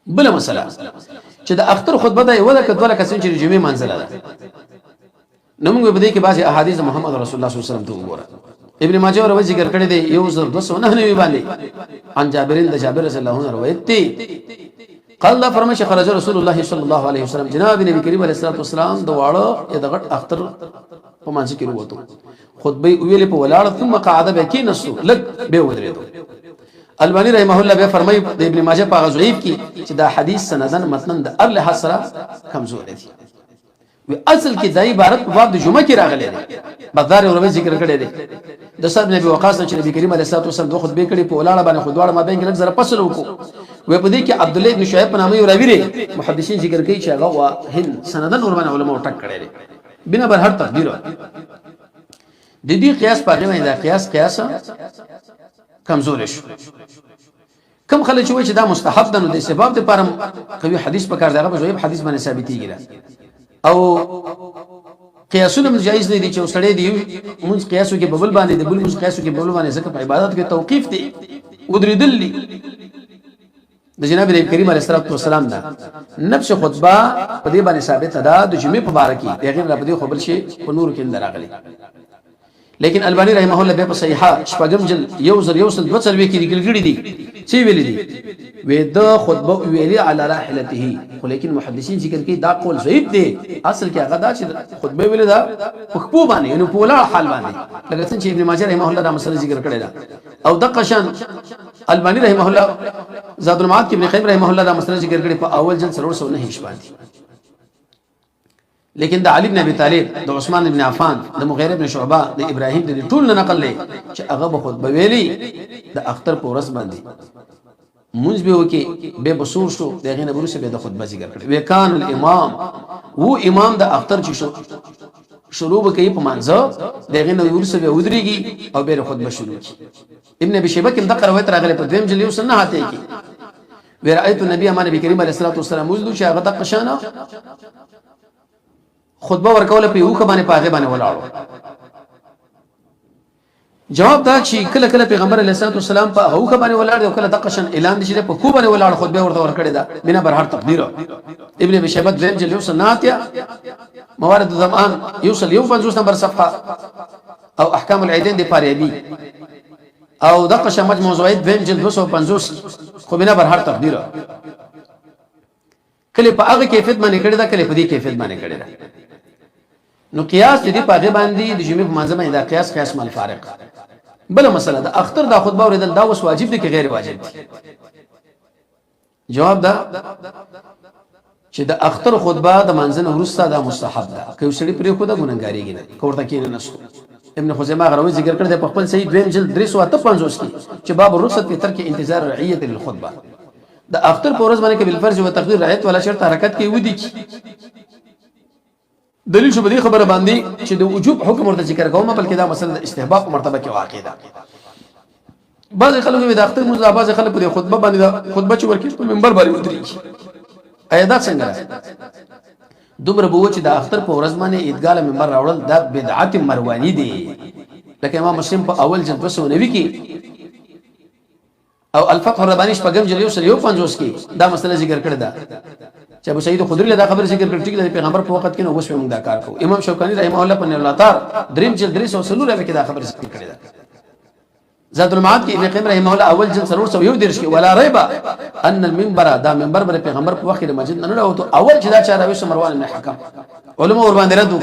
بل مسله چې د اختر خطبه ده یو ده که دوه رکعته چې د جمعې منزله ده، نو موږ په دې کې بعضې احادیث محمد رسول الله صلی الله علیه وسلم ته وګوره. ابن ماجه روایت ذکر کړی دی 1299 باندې، عن جابرین، د جابر رضی الله عنه روایت دی، قال الله فرمایي چې خرج رسول الله صلی الله علیه وسلم، جناب نبی کریم علیه الصلاه والسلام د واړه یا د غټ اختر په منځ کې وروته، خطبه ویلې په ولاړه، ثم قعد، به کېنستو لږ، به ودرېدو. البانی رحمه الله به فرمایي د ابن ماجه په ضعیف کې چې دا حدیث سندن متنن د ار لحاظ سره کمزور دی. وی اصل کې د عبارت په باب د جمعه کې راغلی دی. بازار یو روایت ذکر کړی دی د سعد نبی وقاص چې نبی کریم علیه الصلاه والسلام دوه خطبه کړي په ولاړه باندې، خو دواړه مابین کې لږ زره فصل وکړو. وی په دې کې عبد الله ابن شعیب په نامه یو راوی دی، محدثین ذکر کوي چې هغه هند سندن ور باندې علماء ټک کړی دی. بنا بر هر تقدیر د دې قیاس په باندې دا قیاس کمزور شو. کم خلک چې وایي چې دا مستحب ده، نو د سبب د پاره قوي حدیث په کار دی، هغه په ضعیف حدیث باندې ثابتېږي. او قیاسونه هم جایز نه دي چې وسړی دی مونږ قیاسو کې ببل باندې، د بل مونږ قیاسو کې ببل باندې، ځکه په عبادت کې توقیف دی، ودریدل دي. د جناب نبی کریم علیه الصلاه والسلام دا نفس خطبه په دې باندې ثابته ده د جمعې په باره کې، د هغې نه په دې خو بل شي په نورو کې نه راغلي. لیکن البانی رحمه الله بیا په صحیحه شپږم جلد 1142 کې لیکل کړي دي چې ویلي دي وې د خطبه ویلي علی راحلته، خو لیکن محدثین ذکر کوي دا قول ضعیف دی. اصل کې هغه دا چې خطبه ویلي دا په خپو باندې، یعنی په ولاړ حال باندې، لکه څنګه چې ابن ماجه رحمه الله دا مسله ذکر کړې ده. او دغه شان البانی رحمه الله زاد المعاد کې ابن قیم رحمه الله دا مسله ذکر کړې په اول جلد 309 باندې. لیکن د علی بن ابي طالب، د عثمان بن عفان، د مغیره بن شعبه، د ابراهیم، د ټول نه نقل لري چې هغه به خطبه ویلي د اختر په ورځ باندې، مونږ به وکي، به بسور شو، دغه نه وروسته به د خطبه ذکر کړي. وکان الامام، وو امام د اختر چې شو شروع به کوي په مانځه، دغه نه وروسته به ودرېږي او به خطبه شروع کړي. ابن ابي شيبه کې دغه روایت راغلی په دویم جلد یو سنه هاته کې، ورأيت النبي، ما نبی کریم علیه الصلاه والسلام ولدو چې هغه دغه شانه خطبه ورکوله په یو باندې، په هغه باندې ولاړو. جواب دا چې کله کله پیغمبر علیه الصلاه والسلام په هغه باندې ولاړ دی او کله دغه شان اعلان دي چې په کو باندې ولاړ خطبه ورته ورکړی دا. بنا بر هر تقدیر ابن ابي شيبه دویم جلد یو سناتیا، موارد الظمآن 151 نمبر صفحه، او احکام العیدین دی فاریابی، او دغه شان مجموع زواید دویم جلد 250. خو بنا بر هر تقدیر کله په هغه کیفیت باندې کړی دا، کله په دې کیفیت باندې کړی دا، نو قیاس دې په هغه باندې د جمعې په منځ باندې دا قیاس مال فارق. بل مسله ده، اختر دا خطبه اوریدل دا اوس واجب دي که غیر واجب دي؟ جواب ده چې د اختر خطبه د منځنه وروسته دا مستحب ده، که یو سړي پرې خو دا ګناهګاریږي نه که ورته کینې نسو. ابن خزیمه غروي ذکر کړی دی په خپل صحیح دویم جلد 358 کې چې باب الرخصت په ترک انتظار رعیت للخطبه، د اختر په ورځ باندې کې بالفرض او تقدیر رعیت ولا شرط حرکت کې ودی کی. دلیل شو په دې خبره باندې چې د وجوب حکم ورته ذکر کوم، بلکې دا مسله د استحباب په مرتبه کې واقع ده. بعض خلک د اختر موږ، بعض خلک په خطبه باندې دا خطبه چې ورکې په منبر باندې ودرېږي، ایا دا څنګه ده؟ دومره به و چې د اختر په ورځ باندې عیدګاه له منبر راوړل دا بدعت مروانی دی، لکه امام مسلم په اول جلد 290 کې او الفتح الربانی شپږم جلد 151 کې دا مسله ذکر کړې ده چې ابو سعید خدری له دا خبره ذکر کړې چې د پیغمبر په وخت کې نو اوس موږ دا کار کوو. امام شوکانی رحمه الله په نورلاتار دریم جلد 304 کې دا خبره ذکر کړې ده. زاد المعاد کې ابن قیم رحمه الله اول جلد 331 کې، ولا ریب ان المنبر، دا منبر بر پیغمبر په وخت کې د مسجد نه راوته. اول چې دا چا راوي مروان بن حکم، علماء ور باندې رد